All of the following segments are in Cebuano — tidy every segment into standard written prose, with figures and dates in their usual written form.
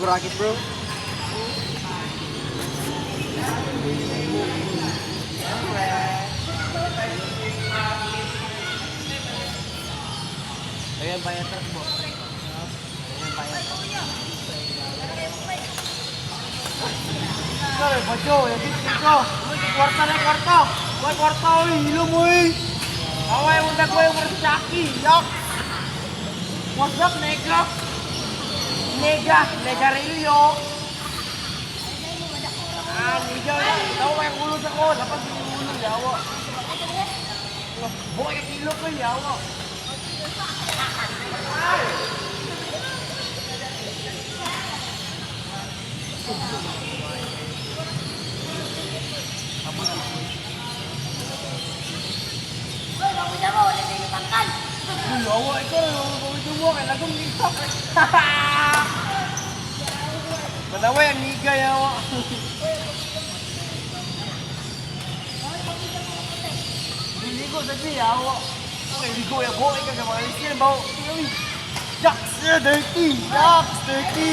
Racket, bro. Ayan, bayad truck mo. Ayan, bayad truck. Sorry, Bacho, yung dito. Uy, kwarta na kwarta. Uy, kwarta, uy, hilo mo, uy. Away mo na ko yung Chucky. Yak. What's up, nigga? Nigga, negarilyo. Ah, nigga, daw may ulo sa ko. Dapat yung ulo, yawa. Buhay ka kilo ko, yawa. Uy, mabuta mo, wala tayong tangkal. Uy, yawa, ikaw, gawin mo, kaya lagong dito. Madaway ang nigga, yawa. Ligo sa di, yawa. Okay, ligo, ya, buhay ka, mga lisin, bawo. Uy, Jacks, dirty! Jacks, dirty!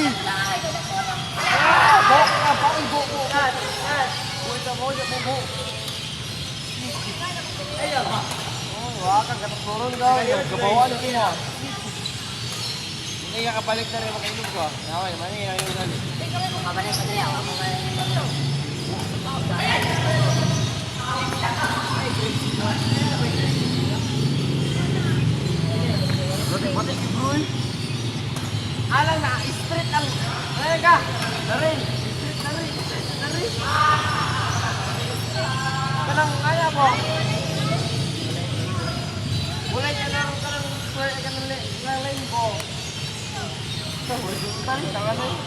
Ah, buhok ka, buhok, buhok, buhok. Buhok ka, buhok, buhok, buhok. Oh, waka, katutulon ka. Gabawan ka na. Hindi ka kabalik na rin makainom ko. Okay, mani, ayun na. Kabalik ko niya, wala mo Pati, pati, bro. Alang na, street ang. Ano ka? Darin. Street na rin. Street na rin. Kanang, ano po? Wala niya na kanang square kanang kanang lane po. Ito, horizontal, tama na yun.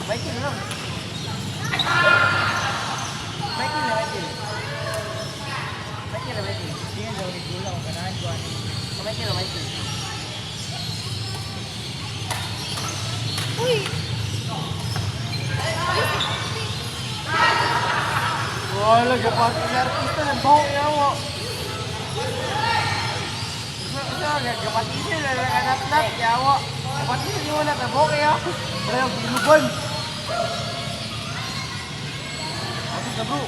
May kilo lang. May kilo, may kilo. May kilo, may kilo. Hindi daw ni gula ko ganahan ko ani. May kilo, may kilo. Uy! Wala, gapati sa artista ng baho niya mo. Gapati siya, nanat-nat, yawa. Gapati siya, wala na baho kaya. Wala yung bilugan. Ako na, bro.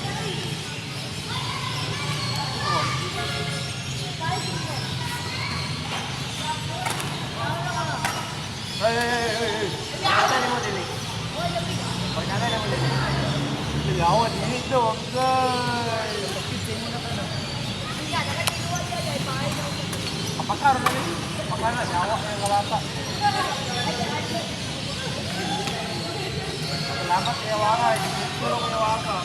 Ay, ay, ay, ay, ay. Pagkata mo, dili. Pagkata mo, dili. Yawa, dito, guys. Kapakar na rin. Kapakar na, yawa na yung kalata. Salamat kay Waka. Siguro kay Waka.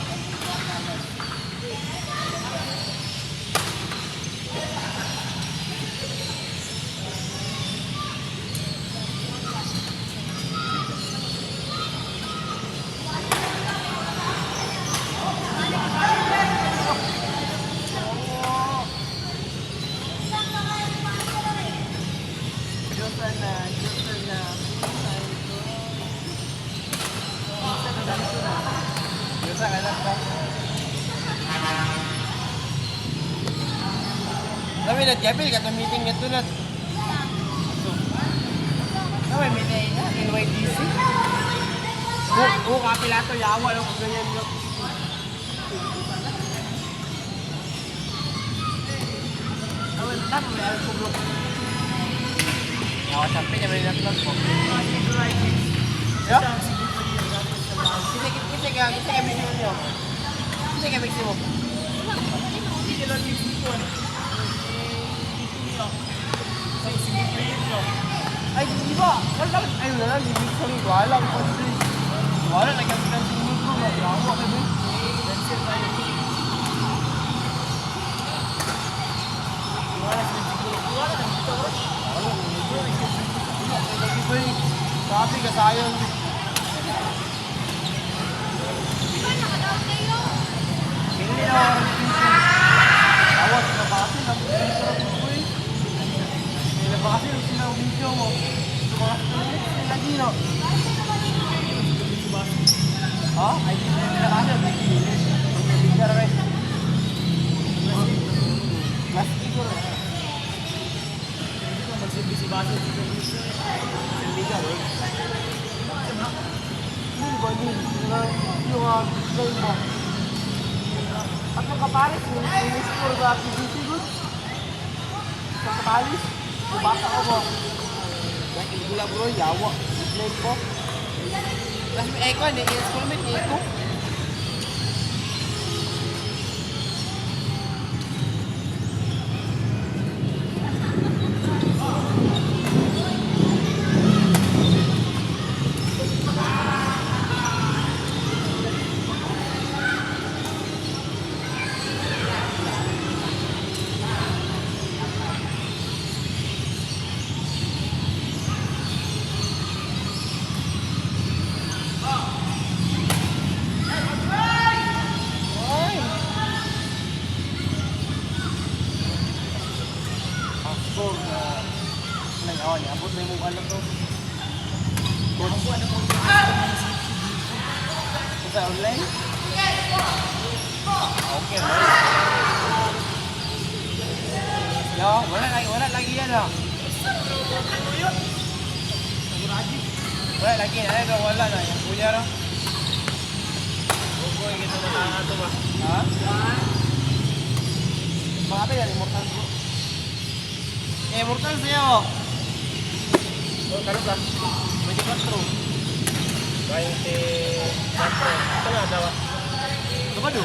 Diyos na, Diyos na, buhay ko. Diyos na, anak ba? Dami na, Jebel, katong meeting nga tunad. Dami meeting na, NYDC. Oo, kapilato, yawa lang kung ganyan lang. Dami, dami, may alcohol. Yawa, sampai niya, may laptop ko. Ya? Kasi, kasi, kasi, kasi, kasi, niyo. Kasi, kasi, mo. Ay, di ba? Wala, ay, wala, limit sa rin. Wala, wala, nagkakaroon ng bro. Yawa ka ba? Dancer tayo. Sabi ka sayang. Hindi na ako rin. Awas na basi ng video ko eh. Nabasi ng sila ang video mo. Sumakasok na lagi no. Ha? Ay, di na kasi. Picture rin. Mas siguro. Magsilbi si Basa sa social media, bro. Hindi ba yun? Yung line mo. At nung kapares, yung score sa PBC good. Sa kapalis, bumasa ko mo. Nagigula bro, yawa. Line ko. Tapos may echo, eh, schoolmate ni Echo. Oy! Ako na nag-awan niya. Abot na yung ano to. Coach. Sa online? Okay, man. Yo, wala lagi yan ah. Wala lagi, ano wala na. Yung kuya ra. Bugoy kita na ato ba? Ha? Mga yan, immortal bro. Eh, immortal sa'yo. Oh, karon ba? 24. 24. Ito na daw. Sabado.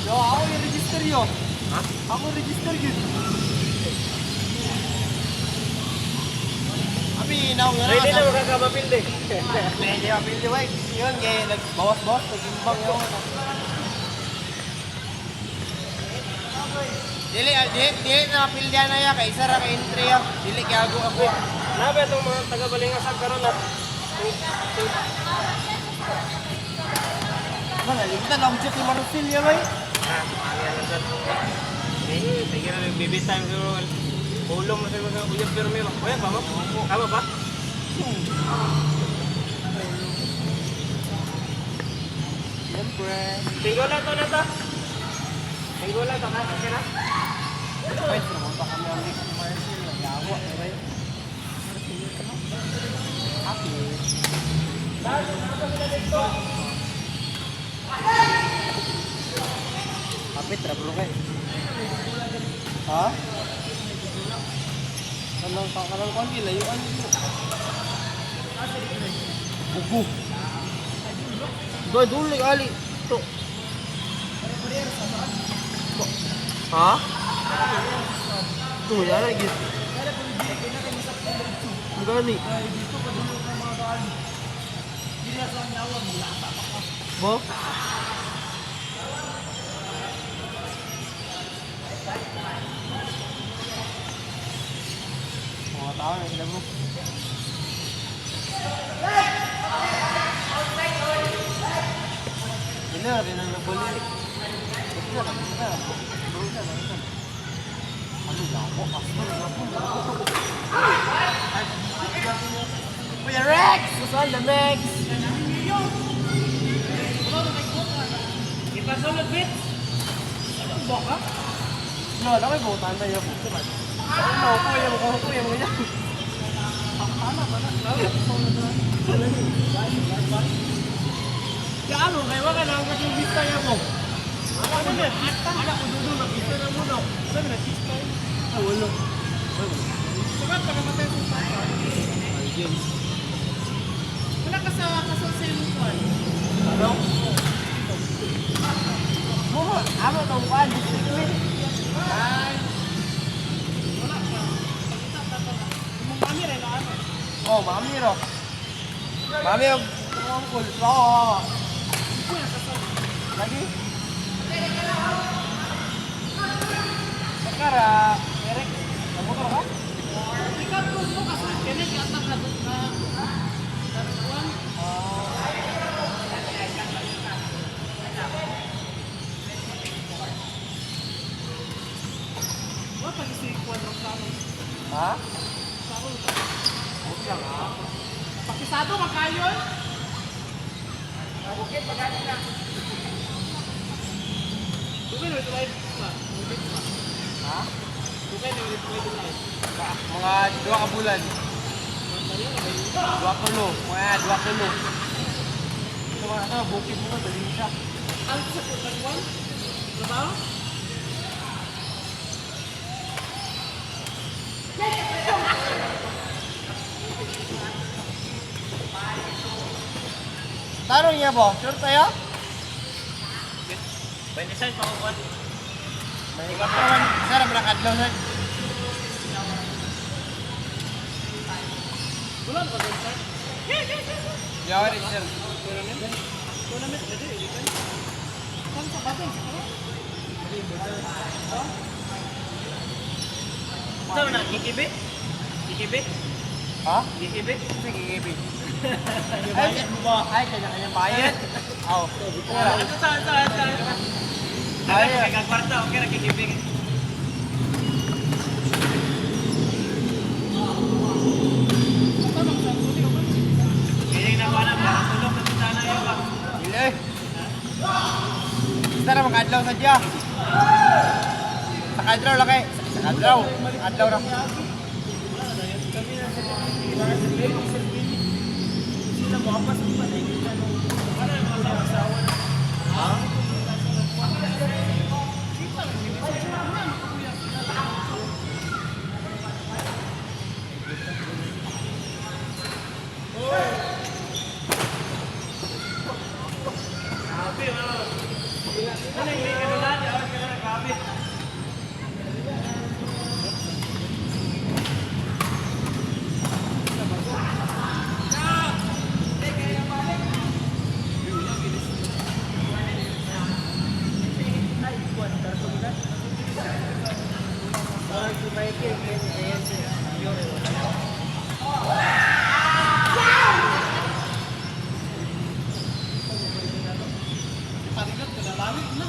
Yo, ako yung register yo. Ha? Ako register yun. Abi, naong nga Ready na makakabapilde. Pwede mapildi, wey. Yun, kaya nagbawas-bawas, nag-imbang yun. Dili, ah, dili, dili na mapildi na ya, kay isa ra kay entry ya. Dili kay ago ako. Nabe itong mga taga-Balingasag karon at Mana, limutan akong chat ni Marcel ya, bay. Ah, ayan na. Eh, sige na baby time siguro. Ulong na siguro sa uyab pero meron. Uyab ba mo? Tama ba? Siyempre. Tinggo lang to na to. Tinggo lang to ka okay na. Wait, pumunta kami ang ni Marcel. Yawa, eh, bay. Happy. Kapit ra bro kay. Ha? Kanang kanang konti layuan mo. Bugo. Doy duli ali. To. Ha? To yara gid. Gani. Bo? Mga tao na sila bro. Ini rin ang nabuli. Basta na, basta na. Bro na, basta na. Ano yako? Pastor, yako, yako. Kuya Rex! What's on the Rex? Ipasulod bit. No, alam ko butan na yun. Ano, kuya mo, kuya mo yan. Kaano, kaya wala na ang kasing vista niya mo. Ano na? Anak ko dudu, nag-vista na mo, no? Sabi na, vista yun. Ah, wala. Sukat, pagkamatay sa tao. Ay, James. Wala ka sa kasal sa imong kuwan. Ano? Mo, amo tong kuan, district min. Ay. Wala ka. Pagkita ta pa. Imong mami ra na ano. Oh, mami ro. Mami og uncle. Oo. Lagi. Sakara, Eric, kamu ka? Ikaw ko mo kasal kini ka ta ka na. Kuwan. Wa pa si kuwan ro sa Ha? Sa Huwag lang ah. Pakisado man kayo. Bukit pagkain na. Dugan ito live. ba? Ulit ba? Ha? Dugay na ulit pwede na. Mga 2 ka bulan. 2 kilo. Mga 2 kilo. Ito mga ano, bukid mo, dali siya. Ang sa pagkakuan? Trabaho? Tarong niya po, sure tayo? 26 pa ko. May kwarto man. Sir, ang nakadlaw sir. Wala na ba doon, sir? Yaw rin sir. Tournament? Tournament pwede, iligan. Saan sa battle? Sa karo? Saan na? Kikibi? Kikibi? Ha? Kikibi? Sige, gibi. Ay, ay, kanya-kanyang bayad. Aw. Ano saan saan saan? Ay, Ay, kagkwarta, okay ra kikibi. Kaya na pa na, makatulog na sana yun ba? Dili eh. Basta na makadlaw sa dya. Sa kadlaw laki. Sa kadlaw. Sa kadlaw ra. Grabe, ano? Ano yung may kanulan? Grabe. Parigat ka na, langit na.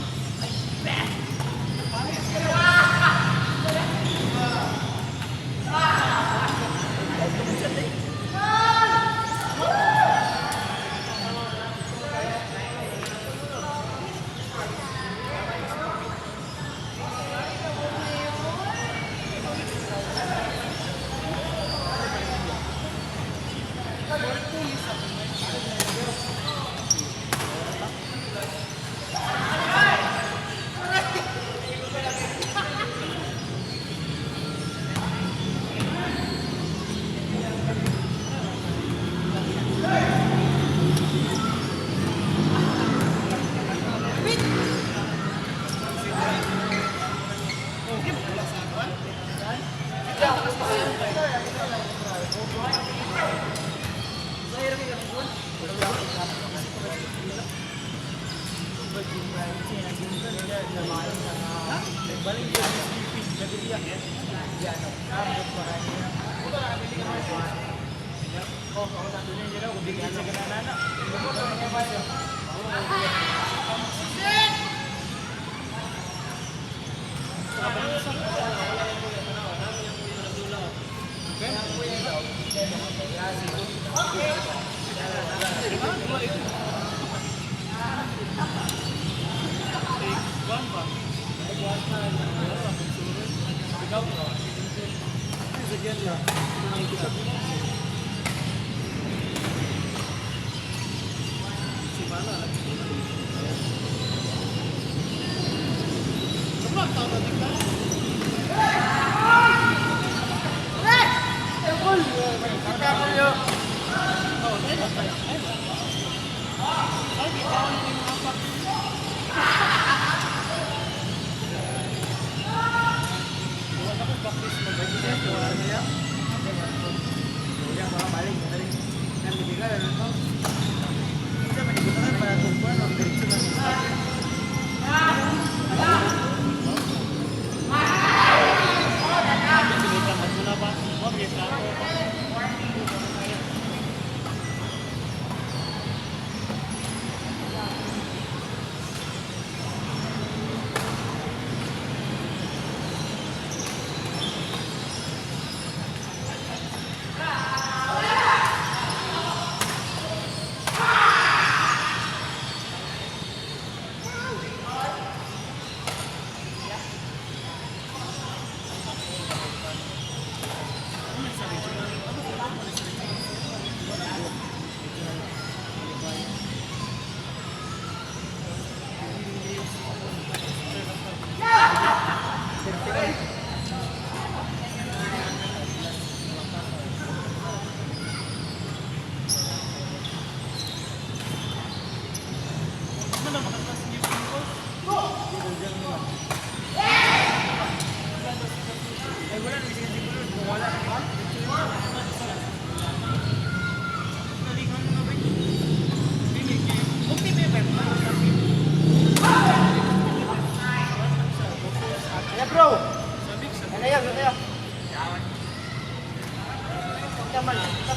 Ayan, bro. Ano yan, ano yan?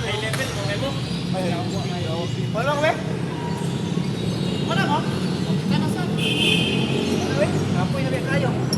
May level mo, may mo. Wala ko eh. Wala ko. Kana sa Ano eh? Kapoy na ba kayo?